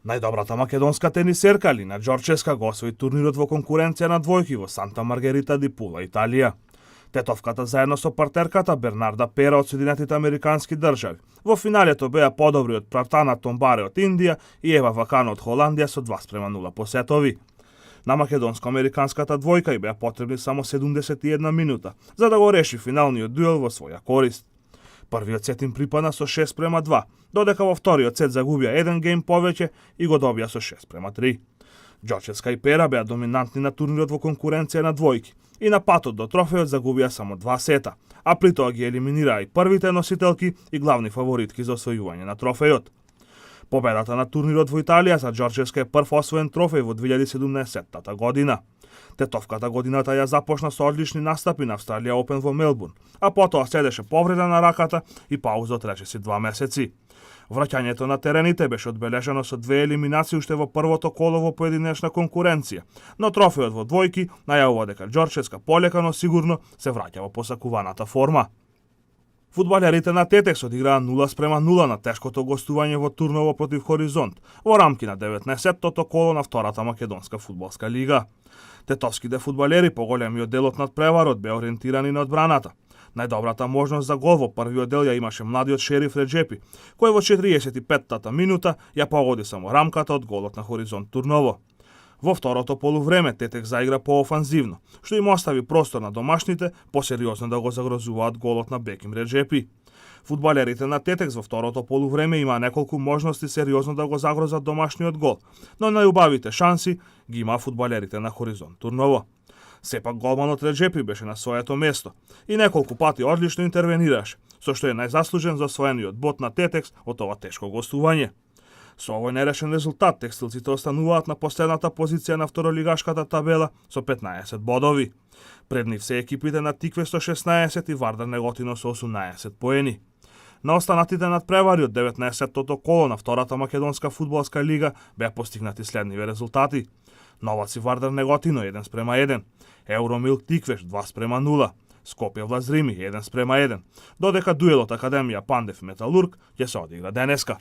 Најдобрата македонска тенисерка Лина Ѓорческа го освои турнирот во конкуренција на двојки во Санта Маргарита ди Пула, Италија. Тетовката заедно со партерката Бернарда Пера од Соединетите Американски држави во финалето беа подобри од Пратана Томбаре од Индија и Ева Вакано од Холандија со 2:0 по сетови. На македонско-американската двојка и беа потребни само 71 минута за да го реши финалниот дуел во своја корист. Првиот сет им припадна со 6:2, додека во вториот сет загубија еден гейм повеќе и го добија со 6:3. Ѓорческа и Пера беа доминантни на турнирот во конкуренција на двојки и на патот до трофејот загубија само 2 сета, а при тоа ги елиминираа и првите носителки и главни фаворитки за освојување на трофејот. Победата на турнирот во Италија за Ѓорческа е прв освоен трофеј во 2017 година. Тетовката годината ја започна со одлични настапи на Австралија Опен во Мелбурн, а потоа следеше повреда на раката и пауза од речиси 2 месеци. Враќањето на терените беше одбележано со 2 елиминации уште во првото коло во поединечна конкуренција, но трофејот во двојки најавува дека Ѓорческа полека но сигурно се враќа во посакуваната форма. Фудбалерите на Тетекс одиграа 0:0 на тешкото гостување во Турново против Хоризонт во рамки на 19-тото коло на втората македонска фудбалска лига. Тетовските фудбалери по големиот дел од надпреварот беа ориентирани на одбраната. Најдобрата можност за гол во првиот дел ја имаше младиот Шериф Реджепи, кој во 45-тата минута ја погоди само рамката од голот на Хоризонт Турново. Во второто полувреме Тетек заигра поофанзивно, што им остави простор на домашните посериозно да го загрозуваат голот на Беким Реджепи. Фудбалерите на Тетекс во второто полувреме имаа неколку можности сериозно да го загрозат домашниот гол, но најубавите шанси ги имаа фудбалерите на Хоризонт Турново. Сепак голманот Реджепи беше на своето место и неколку пати одлично интервенираше, со што е најзаслужен за освоениот бод на Тетекс од ова тешко гостување. Со овој нерешен резултат, текстилците остануваат на последната позиција на второлигашката табела со 15 бодови. Пред нив се екипите на Тикве со 16 и Вардар Неготино со 18 поени. На останатите надпревари од 19-тото коло на втората македонска фудбалска лига беа постигнати следниве резултати. Новаци Вардар Неготино 1:1, Евромилк Тиквеш 2:0, Скопје Влазрими 1:1, додека дуелот Академија Пандев Металург ќе се одигра денеска.